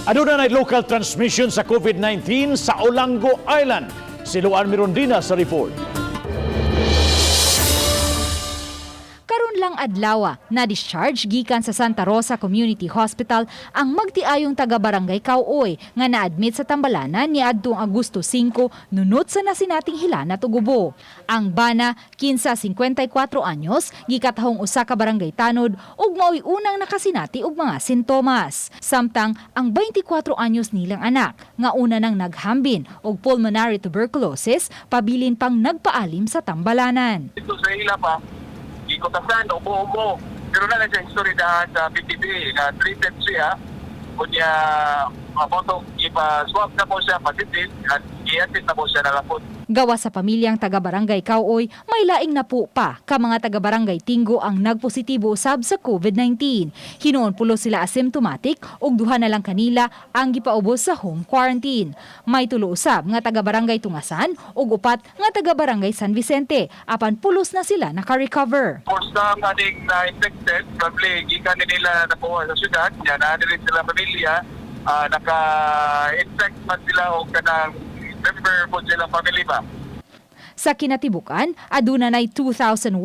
Aduna na local transmission sa COVID-19 sa Olango Island. Si Luan Mirondina sa report. Karon lang adlaw na discharge gikan sa Santa Rosa Community Hospital ang magtiayong taga-barangay Kauoy nga na-admit sa Tambalanan niadtong Agosto 5 nunot sa nasinating hilanat ug ubo. Ang bana, kinsa 54 anyos, gikatahong usa ka barangay tanod ug maoy unang nakasinati og mga sintomas. Samtang ang 24 anyos nilang anak nga una nang naghambin og pulmonary tuberculosis, pabilin pang nagpaalim sa Tambalanan. Dito sa ila pa, gikutasan, ubo-ubo. Pero na lang siya history daan sa PTB na treated siya. Kunya, mabotong ipa-swab na po siya positive at i-admit na po siya na lapot. Gawa sa pamilyang taga-barangay Kauoy, may laing napo pa ka mga taga-barangay Tingo ang nagpositibo usab sa COVID-19. Hinuon pulo sila asymptomatic ug duha na lang kanila ang gipaubos sa home quarantine. May tulo usab nga taga-barangay Tungasan ug upat nga taga-barangay San Vicente apan pulos na sila naka-recover. For some aning na-infected, probably gikan ni nila nakuha sa syudad, niya na rin sila pamilya, naka-infect man sila o kanang member po sila family ba. Sa kinatibukan, aduna nay 2,113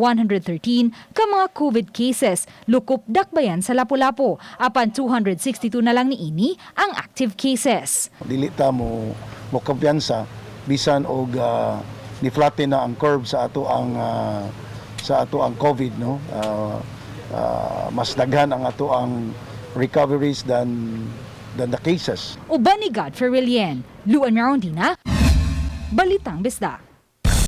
ka mga COVID cases, lukop dakbayan sa Lapu-Lapu. Apan 262 na lang niini ang active cases. Dili ta mo mo kumpiyansa bisan og ni flatten na ang curve sa ato ang COVID, no. Mas daghan ang ato ang recoveries than the cases. Uban ni Godfrey Relien, Luan Marondina, Balitang Bisdak.